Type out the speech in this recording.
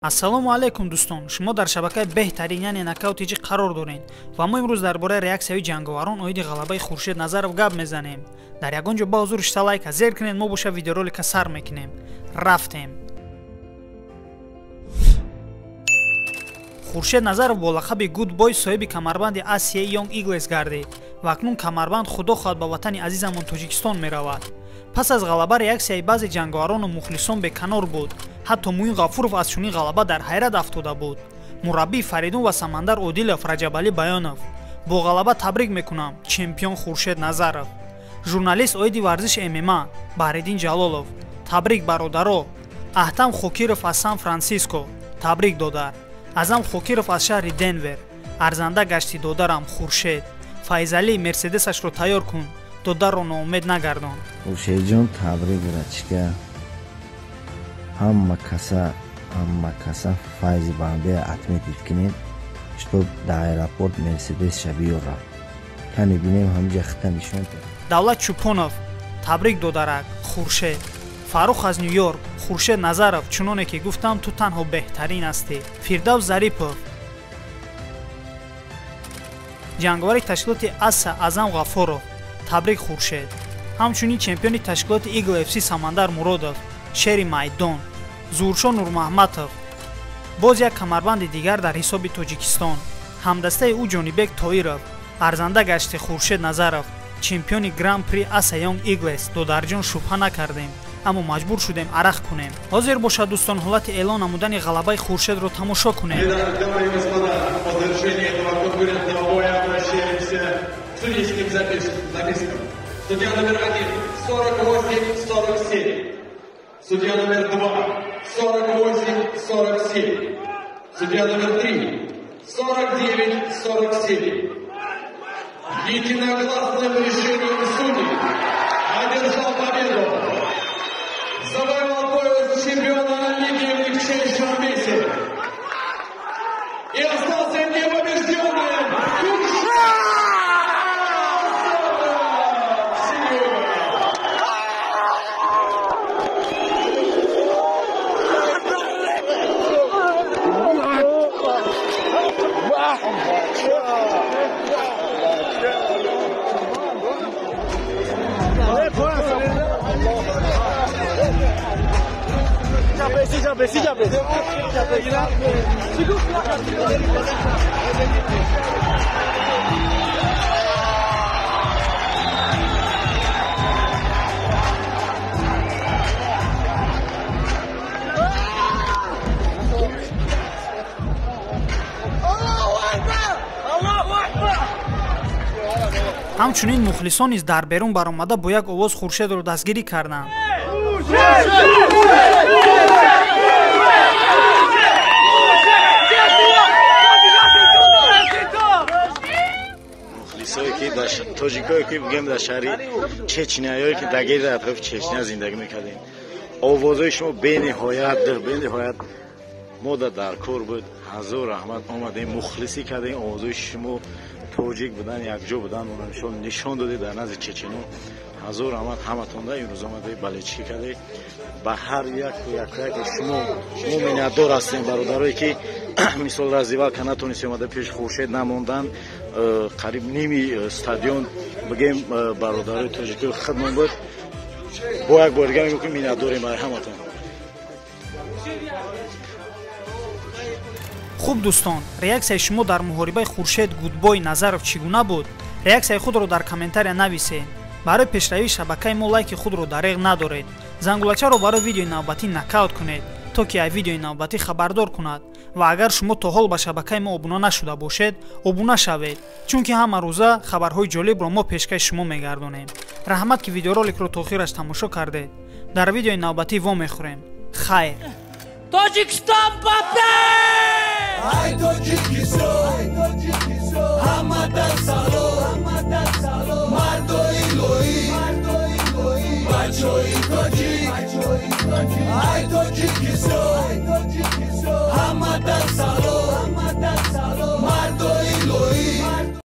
ассалому алайкум дӯстон, шумо дар шабакаи беҳтарин яъне нокаут ТG қарор доред ва мо имрӯз дар бораи реаксияи ҷанговарон оиди ғалабаи Хуршед Назаров гап мезанем. Дар ягон ҷо ба ҳузур шта лайка зер кунед, мо боша видеоролика сар мекунем. Рафтем. Хуршед Назаров бо лақаби Good Boy соҳиби камарбанди Асия Young Eagles гардид ва акнун камарбанд худо хоҳад ба ватани азизамон Тоҷикистон меравад. Пас аз ғалаба реаксияи баъзе ҷанговарону мухлисон беканор буд. Ҳатто Муин Ғафуров аз чунин ғалаба дар ҳайрат афтода буд. Мураббии Фаридун ва Самандар Одилов, Раҷабали Баёнов: бо ғалаба табрик мекунам чемпион Хуршед Назаров. Журналист оиди варзиш ММА Баҳриддин Ҷалолов: табрик бародаро. Аҳтам Хокиров аз Сан-Франсиско: табрик додар. Азам Хокиров аз шаҳри Денвер: арзанда гашти додарам Хуршед. Файзали мерседесашро тайёр кун, додарро ноумед нагардон. Хуршедҷон, табрик рачка. Ҳамма каса файзи банде отметит кинед, чтоб дар аэропорт мерседесша биёра. Кани бинем ҳамҷа хита нишон кунед. Давлат Чӯпонов: табрик додарак Хуршед. Фарух аз Нью-Йорк: Хуршед Назаров, чуноне ки гуфтам, ту танҳо беҳтарин ҳастӣ. Фирдавс Зарипов: ҷанговари ташкилоти Аса Азам Ғафуров: табрик Хуршед. Ҳамчунин чемпиони ташкилоти Eagle FC Самандар Муродов: шери майдон. Зуршо Нурмаҳматов: боз як камарбанди дигар дар ҳисоби Тоҷикистон. Ҳамдастаи ӯ Ҷонибек Тоиров: арзанда гашти Хуршед Назаров, чемпиони Гран-при Аса Young Eagles. Додарҷон, шубҳа накардем, аммо маҷбур шудем арақ кунем. Ҳозир бошад дӯстон, ҳолати эълон намудани ғалабаи Хуршедро тамошо кунем. Судья номер 1 48-47. Судья номер 2 48-47. Судья номер 3 49-47. Единогласным решением судей одержал победу. Завоевал пояс чемпиона лиги в легчайшем весе. И остался непобежденным. ҳамчунин мухлисон низ дар берун баромада бо як овоз Хуршедро дастгирӣ карданд. мухлисое ки дар тоҷикое ки бигем дар шаҳри чечняё ки дар геди атрофи чечня зиндагӣ мекардем, овозҳои шумо бениҳоят мода дар кор буд. ҳазор раҳмат, омадем мухлисӣ кардем. овозҳои шумо тоҷик будан, якҷо будан нишон додед дар назди чеченӣ. ҳазор раҳмат ҳаматонда. имрӯз омаде балечӣ кардед. ба ҳар яки шумо миннатдор ҳастем, бародарое ки мисол раздевалка натонистем омада пеш Хуршед намондан. қариб ними стадион бигем бародарои тоҷикӣ хидмат буд. бо як бор дига мегӯям ки миннатдорем барои ҳаматон. хуб дӯстон, реаксияи шумо дар муҳорибаи Хуршед Good Boy Назаров чӣ гуна буд? Реаксияи худро дар комментария нависед. барои пешравии шабакаи мо лайки худро дареғ надоред. зангулачаро барои видеои навбатӣ нокаут кунед, то ки аз видеои навбатӣ хабардор кунад. ва агар шумо то ҳол ба шабакаи мо обуна нашуда бошед, обуна шавед, чунки ҳама рӯза хабарҳои ҷолибро мо пешкаши шумо мегардонем. раҳмат ки видеороликро то охираш тамошо кардед. дар видеои навбатӣ вомехӯрем. хайр. Tojikiston pape! Ay Tojikiston, hamadan salom, mardoi loi, bachoi Tojik, ay Tojik.